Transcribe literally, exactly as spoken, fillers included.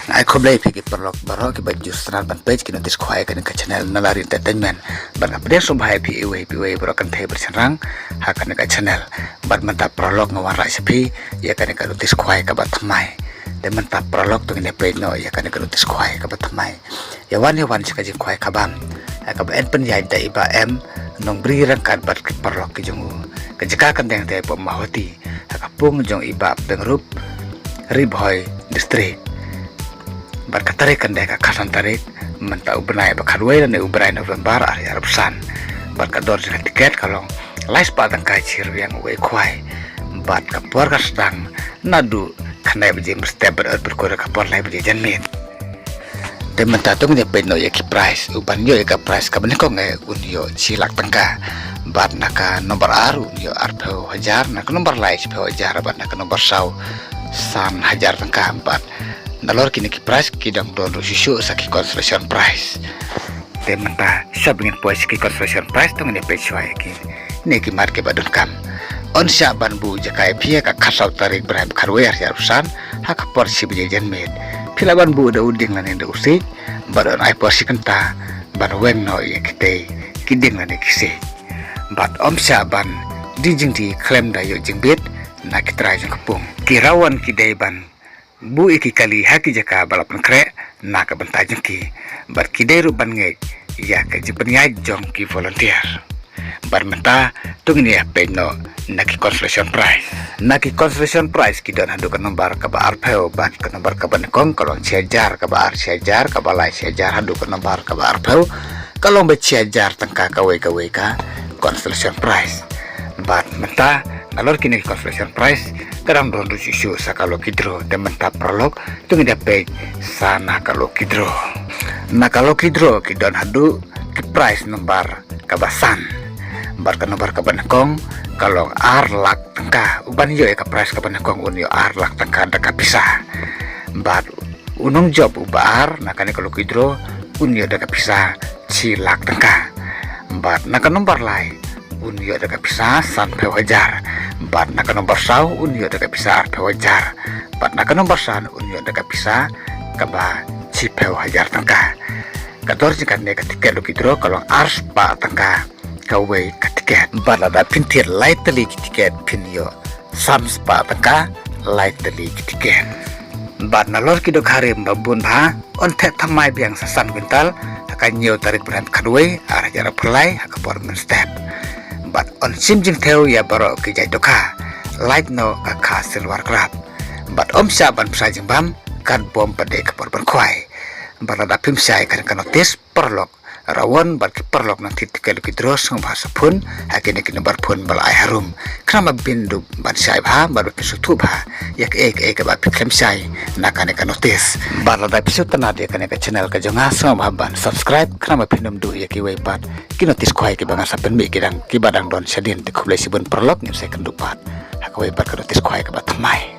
Ai khublei phi ki paralok baroh kiba ju sngewtynnat ban peit ki notice khwai kane ka channel Nalari Entertainment. Bad nga pdiang sngewbha ïa phi iwei pa iwei baroh kynthei bad shynrang ha kane ka channel. Bad mynta paralok nga wanrah sha phi ïa kane ka notice khwai kaba thymmai. Te mynta paralok to ngin ïa peit noh ïa kane ka notice khwai kaba thymmai. Ïa wan ïa wan sha ka jingkhwai kabam. Ïa kaba yn pynïaid da i Bah M Nongbri ryngkat bad ki paralok ki jong u. Ka jaka kyndeng te hapoh Mawhati. Ha ka pung jong i Bah Pengrup, Ri Bhoi District. Bad ka tarik kane ka khatsan tarik mynta u bnai ba khatwei lane u bnai November ar hajar arphew san. Bad ka dor jong ka tiket ka long lai spah tyngka shi ryngwiang uwei u khwai. Bad ka por ka sdang naduh khyndai baje mynstep bad ot bad kur ka por lai baje janmiet. Te mynta to ngin ïa peit noh ïa ki price. U ban ïoh ïa ka price kaba nyngkong eh un ïoh shi lak tyngka. Bad na ka nombar ar un ïoh arphew hajar, na ka nombar lai shiphew hajar, bad na ka nombar saw san hajar tyngka. Bad nalor kine ki price ki dang don ruh shuh shuh sa ki consolation price. Te mynta shwa ba ngin poi sha ki consolation price to ngin ïa peit shuwa ïa kine ki mat kiba donkam. Yn shah ban buh jaka ïa phi ha ka khatsaw tarik bnai ba khatwei ar hajar arphew san ha ka por shi baje janmiet. Phi lah ban buh da u dieng lane da u siej bad yn ai por shi kynta ban weng noh ïa kitei ki dieng lane ki siej. Bad ym shah ban die jingdie khlem da ïoh jingbit na ki trai jong ka pung. Ki rawon ki dei ban buh ïa ki kali ha ki jaka ba la pynkhreh na ka bynta jong ki. Bad ki dei ruh ban ngeit ïa ka jingpynïaid jong ki volunteer. Bad mynta to ngin ïa peit noh na ki consolation prize. Na ki consolation prize ki don haduh ka nombar kaba arphew bad ka nombar kaba nyngkong ka long shi hajar, kaba ar shi hajar, kaba lai shi hajar haduh ka nombar kaba arphew ka long beit shi hajar tyngka kawei kawei ka consolation prize. Bad mynta nalor kine ki consolation prize ka dang don ruh shuh shuh sa ka lucky draw. Te mynta paralok to ngin ïa peit sa na ka lucky draw. Na ka lucky draw ki don haduh ki prize nombar kaba san. Bad ka nombar kaba nyngkong ka long ar lak tyngka. U ban ïoh ïa ka prize kaba nyngkong un ïoh ar lak tyngka da ka pisa. Bad u nongjop uba ar na kane ka lucky draw un ïoh da ka pisa shi lak tyngka. Bad na ka nombar lai un ïoh da ka pisa sanphew hajar. Bad na ka nombar saw un ïoh da ka pisa arphew hajar. Bad na ka nombar san un ïoh da ka pisa kaba shiphew hajar tyngka. Ka dor jong kane ka tiket lucky draw ka long ar spah tyngka kawei ka tiket. Bad lada phin thied lai tylli ki tiket phin ïoh san spah tyngka lai tylli ki tiket. Bad nalor ki dohkha rim ba bun bha yn theh thymmai biang sa san kwintal ha ka hynñiew tarik bnai ba khatwei ar hajar arphew lai ha ka por mynstep. Bad yn shim jingthew ïa baroh ki jait dohkha. Lait noh ka kha silver crab. Bad ym shah ban pynshai jingbam kat bym pat dei ka por ban khwai. Bad lada phim shai kane ka notice paralok rawon bad ki paralok nang thied tiket lucky draw sngewbha sa phone ha kine ki nombar phone ba la ai harum. Khnang ba phin dup ban shai bha bad ba phin sngewthuh bha ïa kaei kaei kaba phi khlem shai na kane ka notice. Bad lada phi sngewtynnat ïa kane ka channel ka jong nga sngewbha ban subscribe khnang ba phin ym duh ïa kiwei pat ki notice khwai kiba ngan sa pynmih ki dang kiba dang don shadien. Te khublei shibun paralok, ngin sa ïakynduh pat ha kawei pat ka notice khwai kaba thymmai.